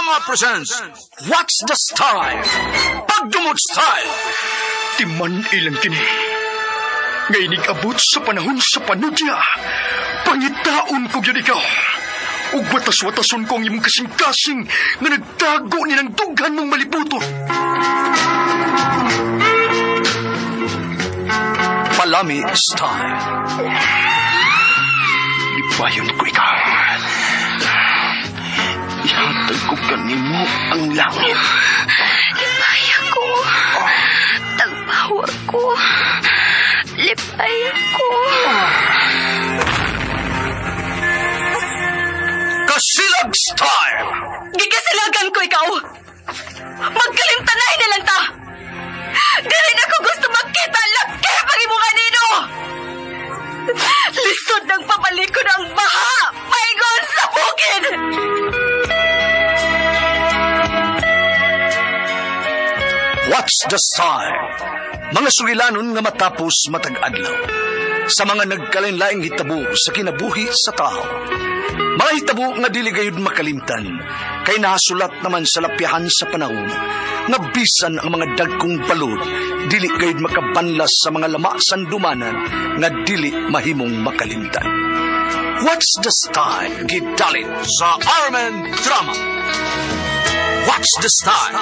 Drama presents What's the Style? Pagdumot Style! Timan ilang kini. Ngay abot sa panahon sa panudya. Pangitaon ko gyud ikaw. Ug watas-watason ko ang imong kasing-kasing nga nagtago ni ng dughan mong malibuton. Palami Style. Lipayon ko ikaw. Ihatag ko kanimo ang langit. Lipay ako. Tagpawa ko. Lipay ako. Kasilag Style! Gikasilagan ko ikaw. Magkalimtanay na lang ta. Dili na ko gusto makita laki pag imo kanino. Lisod ng pabalik ko ng baha. Paingon sa bukid. What's the Style? Mga sugilanon nga matapos matag adlaw. Sa mga nagkalain-laing hitabo sa kinabuhi sa tao. Mga hitabo nga dili gayud makalimtan, kay nahasulat naman sa lapyahan sa panahon, nga bisan ang mga dagkong balod, dili gayud makabanlas sa mga lama sandumanan nga dili mahimong makalimtan. What's the Style? Gidalit sa Armen Drama. What's the Style?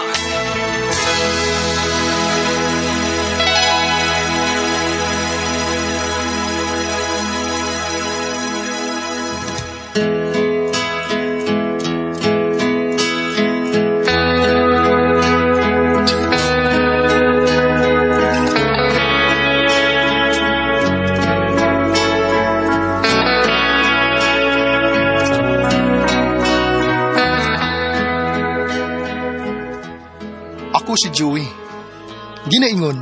Ako si Joey. Ginaingon,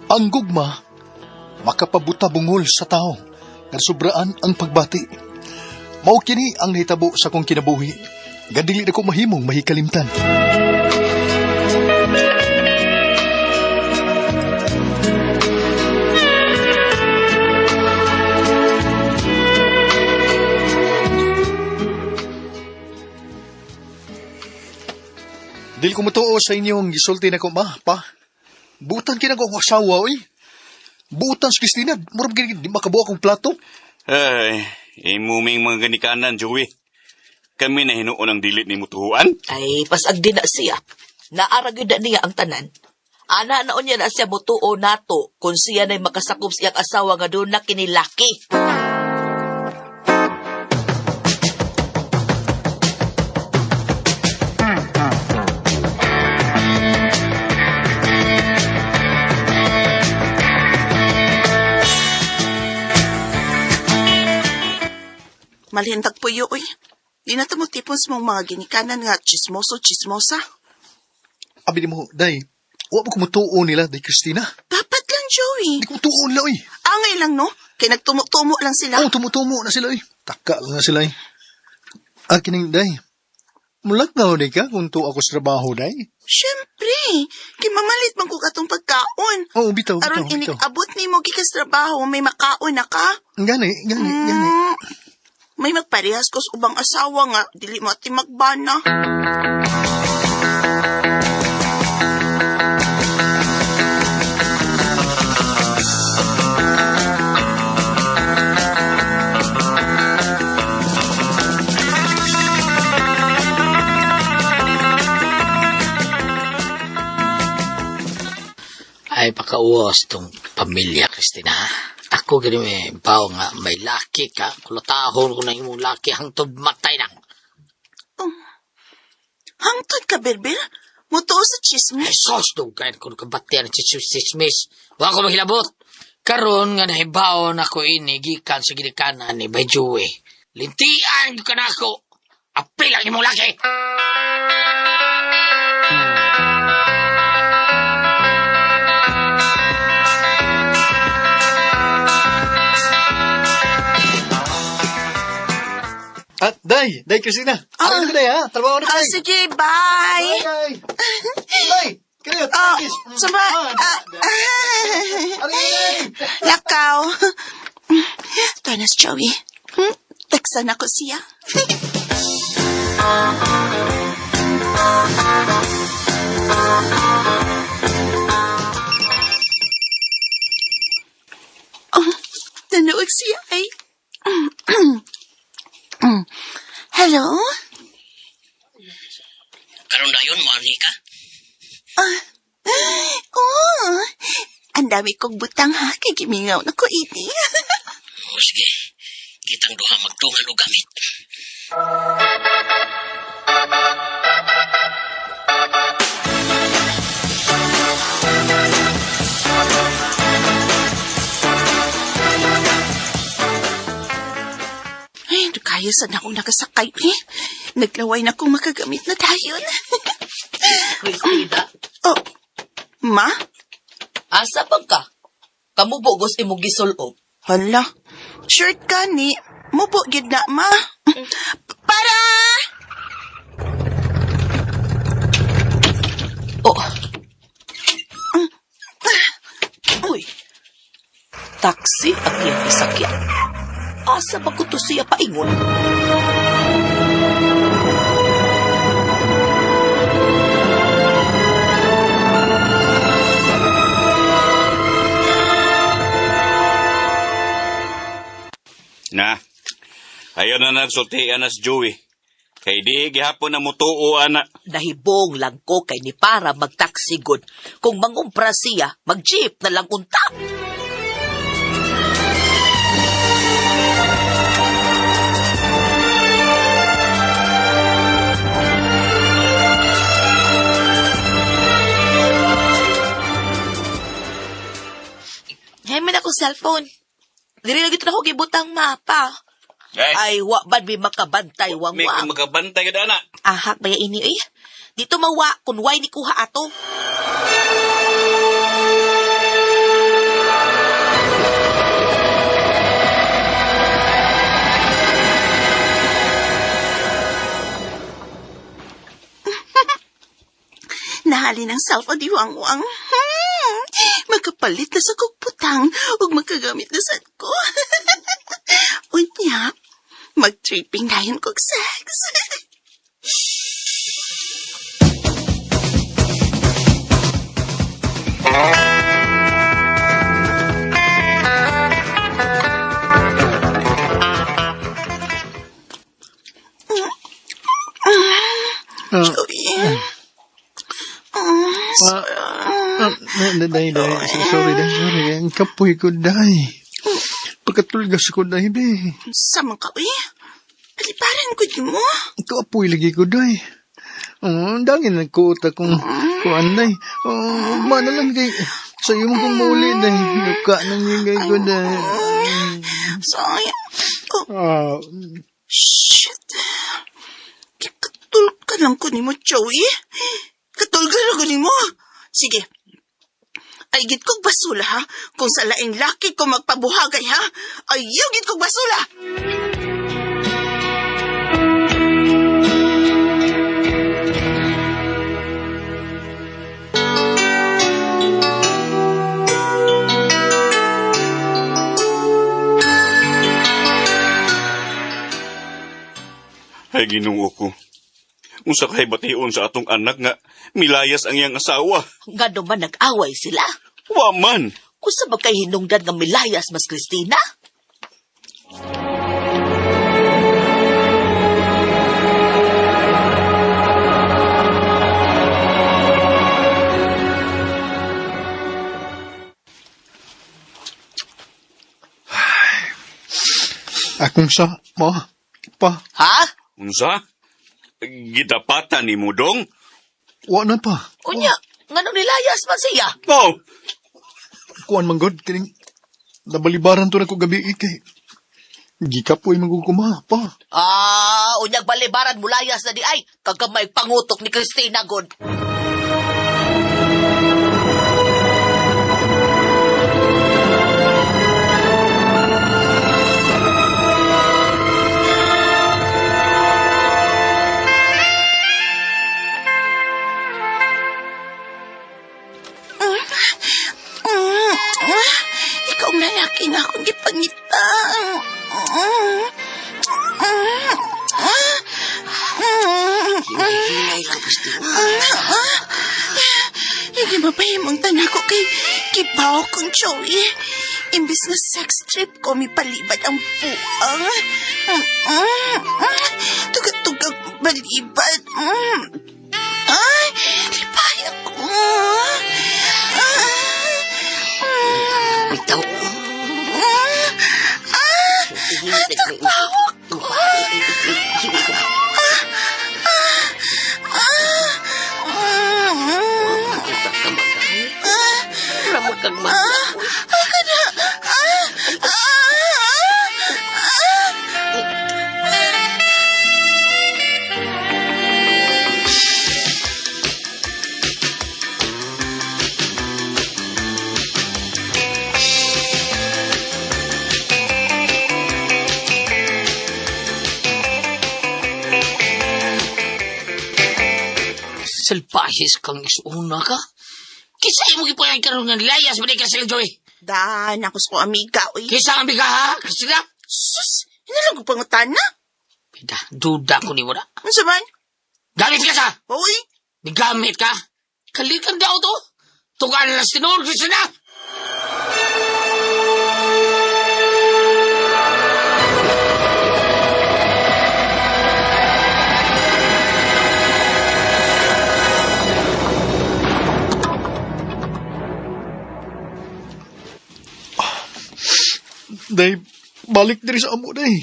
ang gugma makapabuta bungol sa tao nga sobraan ang pagbati. Mao kini ang nahitabo sa akong kinabuhi. Nga dili na ko mahimong mahikalimtan. Dili ko mutuo sa inyong gisulti na ko, ma, pa. Butan kina ko akong asawa, oy. Butan si Christina, murag gini, di makabuo akong plato. Ay, imuming mga ganikanan, Joey. Kami na hinuon ang dilit ni mutuhuan. Ay, pasag din na siya. Naara gyud na niya ang tanan. Ana na unya na siya mutuo nato kung siya na'y makasakop sa iyang asawa nga doon na kinilaki. Malhindag po yo, uy. Di na tumutipon sa mong mga ginikanan nga chismoso, chismosa. Abi ni mo, day, wa mo kumutuo nila, day Christina. Dapat lang, Joey. Di ko mutuo nila, oy. Angay lang, no? Kay nagtumo-tumo lang sila. Oh, tumutumo na sila, oy. Taka lang na sila, oy. Ah, kining, day. Mulat na di ka kung tuo ako sa trabaho, day. Siyempre, kay mamalit man ko katong pagkaon. Oo, bitaw, bitaw, Aron bitaw. inig-abot ni mo gikas trabaho, may makaon na ka. Gani, gani, gani. May magparehas ko sa ubang asawa nga, dili mo ati magbana. Ay, pakauwas tong pamilya, Christina. Ako gani may bawo nga may laki ka. Kulotahon ko na imong laki hangtod matay na. Hangtod ka, Berber. Mutuo sa chismis. Ay, sos, dugay ko kabatian si chismis. Wa ko maghilabot. Karon nga nahibaw na ko ini gikan sa ginikanan ni Bay Joey. Lintian ka na ako. Apil ang imong laki. At, day, day Christina. Ah. Ah, day, ha? Trabaho na Ah, day. sige, bye. Bye, day. Day, kaya, Oh, kiss. saba, ah, Aray, lakaw. Tanas, Joey. Taksan ako siya. Karon dayon mo ani ka? Oh, ang dami kong butang ha, kay gimingaw na ko ini. O sige. Kitang duha magtungan og gamit. Ay, kaya sa akong nakasakay eh. Naglaway na kong makagamit na dayon. Christina, Oh, ma? asa pang ka? Kamubo gos imong gisulob. Hala, shirt ka ni. Mubo gid na, ma. Para! Oh. Uy. Taxi ang iyang isakyan. Asa ba ko to siya paingon? Na. Ayaw na nagsultian na si Joey. Kay di gihapon na mutuo ana. Nahibong lang ko kay ni para magtaxi good. Kung mangumpra siya, mag-jeep na lang unta. Hemen ako cellphone. Dili na gito na ko gibutang mapa. Ay, Ay, wa man may makabantay, may wang-wang. makabantay ka ana. Ahak ba ya ini eh? Dito mawa kun way ni kuha ato. Nahalin ang cellphone di wangwang. Makapalit na sa kugputang ug makagamit na sad ko. Unya, mag-tripping dayon kog sex. Joey. Day, day, sorry, day, sorry. Ang kapoy ko, day. Pagkatulgas ko, day, day. Sa mga ka, uy. Aliparan ko di mo. Kapoy lagi ko, day. Oh, dangin nagkuot akong kuan, day. Oh, mana lang kay... Sa iyo kong mauli, day. Luka nang ingay ko, day. Sorry. Oh, Ah, shit. Katulog ka lang ko ni mo, Joey. Katulog ka lang ko ni mo. Sige. Ay, git kong basula, ha? Kung sa laing laki ko magpabuhagay, ha? Ay, git kong basula! Ay Ginoo ko. Unsa kay bation sa atong anak nga milayas ang iyang asawa. Ngano man nag-away sila. Wa man. Usa ba kay hinungdan nga milayas mas Christina? akong sa... Ma, pa, Ha? Unsa? Gidapatan ni Mudong? wa na pa. Unya, ngano nilayas man siya? Oh, Kuan man god, kining... Nabalibaran to na ko gabi, eh, kay... Gikapoy man ko kuma, pa. Ah, unyag balibaran mulayas na di ay kagamay pangutok ni Christina god. Ikaw ang lalaki nga akong gipangita. Hinay-hinay lang, Christina. Hindi mapahimong tanak ko kay kibaw kong Joey. Imbis na sex trip ko, may palibad ang buang. Tugag-tugag balibad. Salpahis kang isuuna ka. Kisa imo gipayag karon nga layas ba di ka sila, Joey? Dan, ako sa kong amiga, uy. Kisa ang biga, ha? Sila? Sus, hinalang ko pangutana. Pida, duda ko ni mo na. Unsa man? Gamit ka sa! Uy, Nigamit ka? Kalikan daw to! Tugan na sinur, Christina! Day, balik diri sa amo, day.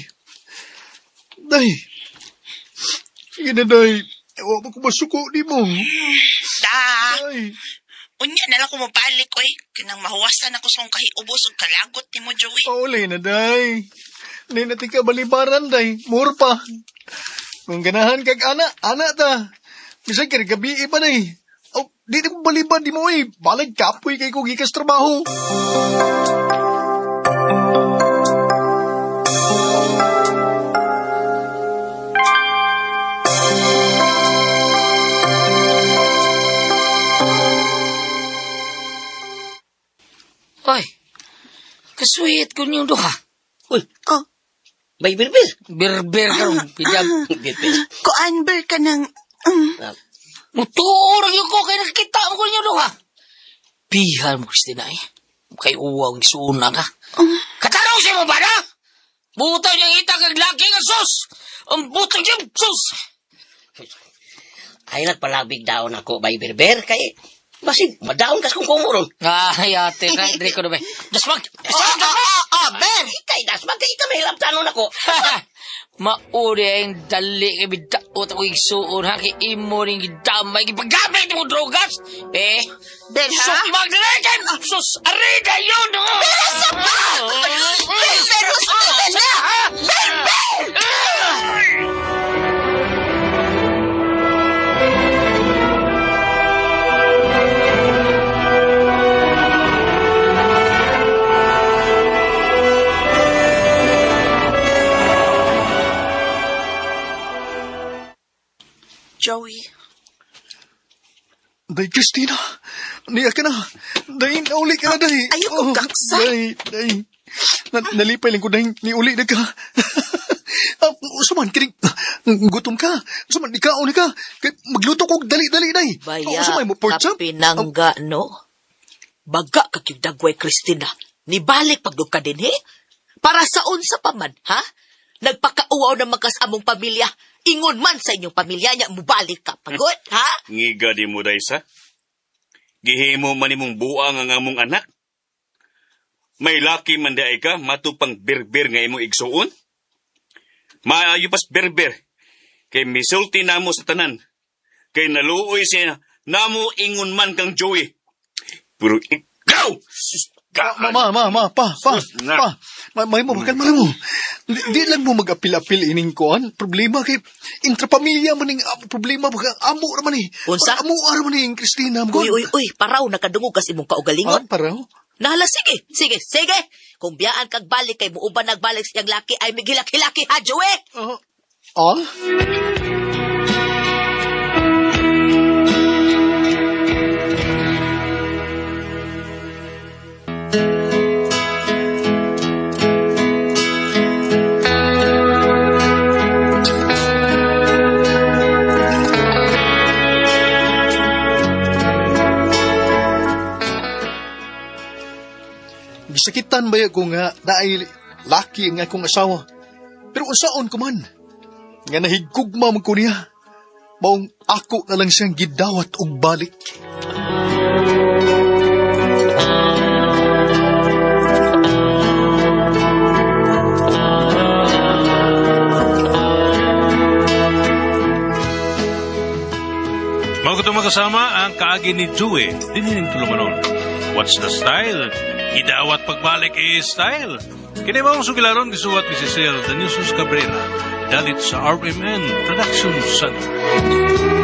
Day. Sige na, day. Wa pa ko masuko ni mo. da. Day. Unya na lang ko mabalik, oy. Kanang mahuwasan ako sa akong kahiubos ug kalagot ni mo, Joey. Pauli na, day. Hindi na tika balibaran, day. More pa. Kung ganahan kag ana, ana ta. Bisan kay gabi pa, day. Oh, di na ko baliban di mo, eh. Balag kapoy kay ko gikas trabaho. Oy, kasuhit ko niyong duha. Uy, Oh, may birbir. Berber ka ron, pidab. Birbir. kuan ber ka ng... Mutuo ra gyud ko kay nakita mo ko ninyong duha. Pihan mo, Christina, eh. Kay uwaw ang isuuna ka. Katarong siya mo ba na? Butang niyang itang kag laki nga sus! Ang butang niyang sus! Ay, nagpalabig daon ako, bay berber. Kay, basig, madaon kas kung kumuron. Ay, ate, na, diri ko na ba? Dasmag! Oh, oh, oh, oh, ber! Ikay, dasmag, kay ikaw mahilabtanon ako. Mauri ang dali kay bidaot ako igsuon ha kay imo ning gidamay gipagamit mo drogas. Eh, Ber, ha? sus magdalagan! Sus arida yun! Ber, sa pa! Ber, ber, hospital na! Ber, ber! Joey, Day, Christina. Niya ka na. Day, nauli ka na, day. Ayoko, gaksa. Day, day. Nalipay lang ko, day. Niuli na ka. Suman, kining, gutom ka. Suman, ikaw na ka. Kay, magluto ko dali-dali, day. Baya, Sumay mo, pork chop. kapinangga, no? Baga ka kyud dagway, Christina. Nibalik pagdug ka din, he? Para sa unsa pa man, ha? Nagpakauaw na makas among pamilya. Ingon man sa inyong pamilya niya, mubalik ka. Pagod, ha? Ngiga di mo, Daysa. Gihimo man imong buang ang among anak. May laki man di ay ka, matupang berber nga imong igsuon. Maayo pas berber. Kay misulti namo sa tanan. Kay naluoy siya, namo ingon man kang Joey. Pero ikaw! Sus, Ma, ma, ma, ma, pa, pa, Sus, na. pa. Ma, may mo, bakal mo. Di lang mo mag-apil-apil ining kuan. Problema kay intrapamilya man ning problema baka amo ra man eh. Unsa? Parang Amo ra man eh, Christina. Uy, uy, uy, paraw nakadungog kas imong kaugalingon. Ah, paraw? Nahala, sige, sige, sige. Kung biyaan kag balik kay muuban nagbalik siyang laki ay migilaki-laki ha, Joey! Ah? Ah? Gisakitan ba ko nga naay laki nga akong asawa. Pero unsaon ko man? Nga nahigugma man ko niya. Maong ako na lang siyang gidawat og balik. Mga kasama ang kaagi ni Joey, dinining tulumanon. What's the style? Idawat pagbalik eh style. Kini maong sugilaron gisuwat ni Cecil Danisus Cabrera, dalit sa RMN Production Center.